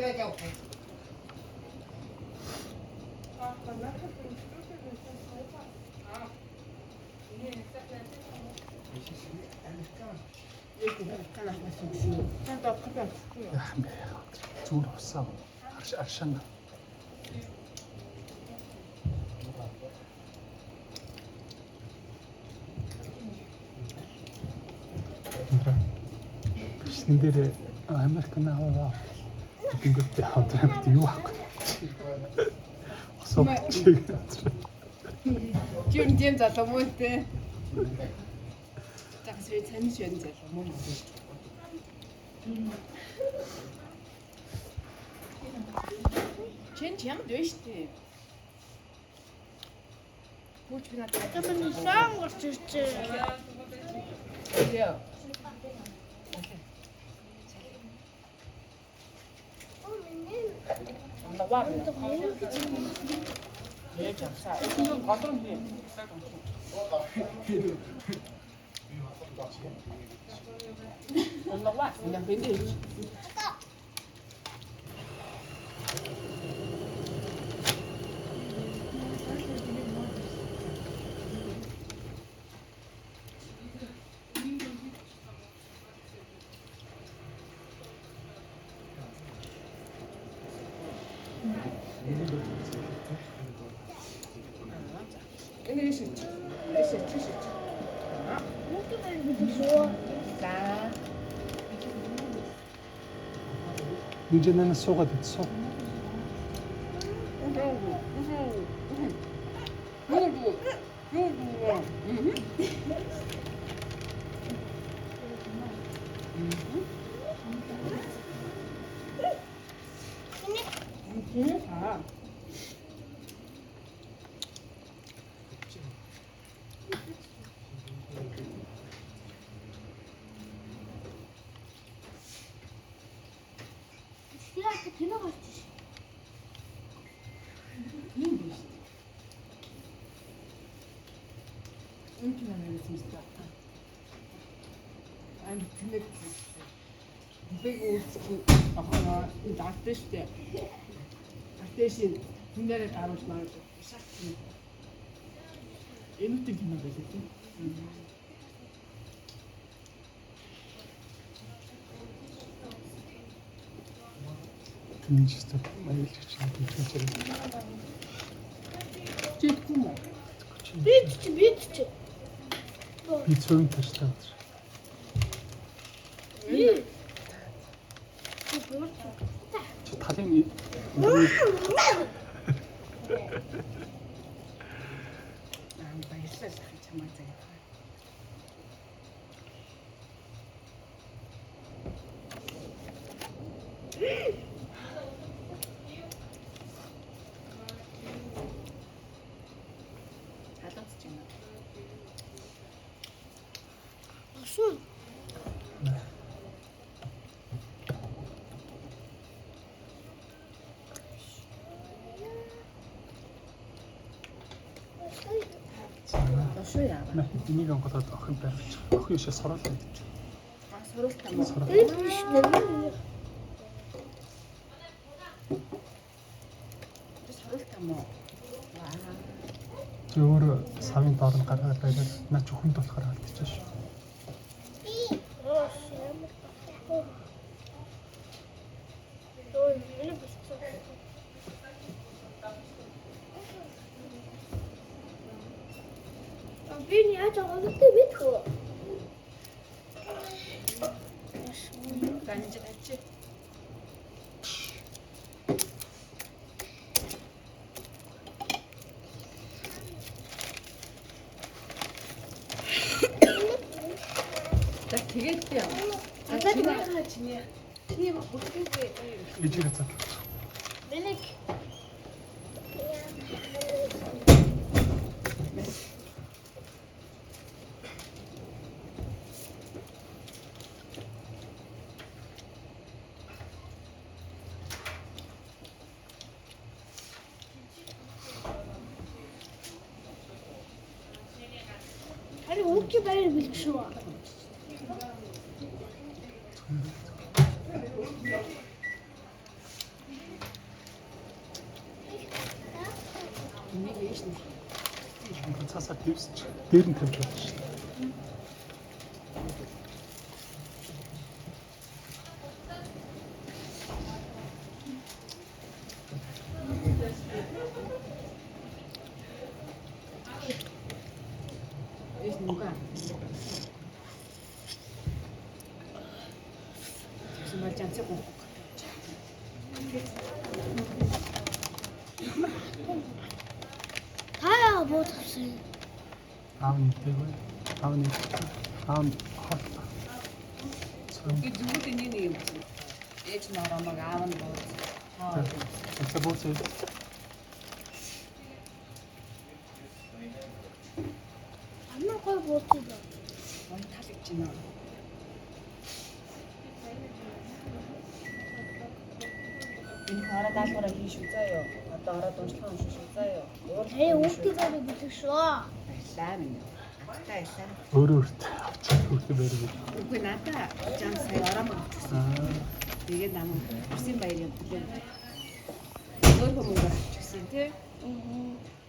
Яах юм бэ? Зүгээр усаа. Арш аршаана. Бичлэн дээр Америк наваа тэгэнгүүт хамтран юу авах вэ? Усаа чиг. Чи юу тийм залуу мөн те. Загас би цаниш юм залуу мөн. Чин чамд вэ штэ. Пүүч би надад Одоо миний лаан гарч иржээ. яа. Нава. Яаж авсаа. Энэ годрон хий. Нава, энэ бэндэж. Энэ ийш чи. Ийш чи чи. За. Нэг жинээ суугаад идсэн. Аа. Яа, кино гарч ирж. Тийм биш. Энэ кино нэрсэн мэт байна. Ам тэнэг. Бэг үүсгэн ахаа энэ дартаа штэ. Артешин хүн дээрээ даруул марж шат. Энэ үтэн кино байлаа тийм. Тэн ч гэсэн маялж чинь тэмцэж. Чи ихгүй юм уу? Би чи би чи. Би цөөн ташлаа. Би. Чи талын Аа баярлалаа сайхан чамаа заяа. Халууц юм. Асуу. Тушуу яа. Энийг онгодоод охин барьж. Охин ишээ сураал гэж. А суруулт юм уу? Сураал. Энэ биш нэ. Тэр суруулт юм уу? Ваа. Чи өөрөө савын доор нь гаргаад байгаад наа чи хүнд болохоор алдчихсан шүү. Оо, ямар. Ой, энэ биш. Би яаж авах вэ мэдгүй. За энэ тавьчих. За тэгээд яа. За чиний чиний чиний бүртгэл Ижигээ цаа. Миний Харин үгүй байр бэлэг шүү. Ээж нь. Цаасаа твсч дээр нь тавьж болно шүү дээ. Ээж нь мөнгө авах. Тэгсэн бол жанцыг гоохгүй. Та яа буудсан? Аав нь идээгүй. Аав нь идсэн. Аав нь хоол. Цөм. Би зүгээр нэг нэг юм байна. Ээж нь ороомог аав нь бууз. За. За бууц. Амар гой буудсан. Ой таалагдж байна. Энэ хараа даалгавраа хийж шүү заа юу. Одоо ороод уншлага унших шүү заа юу. Харин үгүй байр бэлэг шүү. Баярлаа минь. Амттай баярлаа. Өөрөө өөрт авчих хөлтөө байр. Үгүй надаа жам сая ороомог авчихсан. Аа. Тэгээд намайг Орсын баярын бүлээн. Өөр хүмүүгээр авчихсан тий. Аа.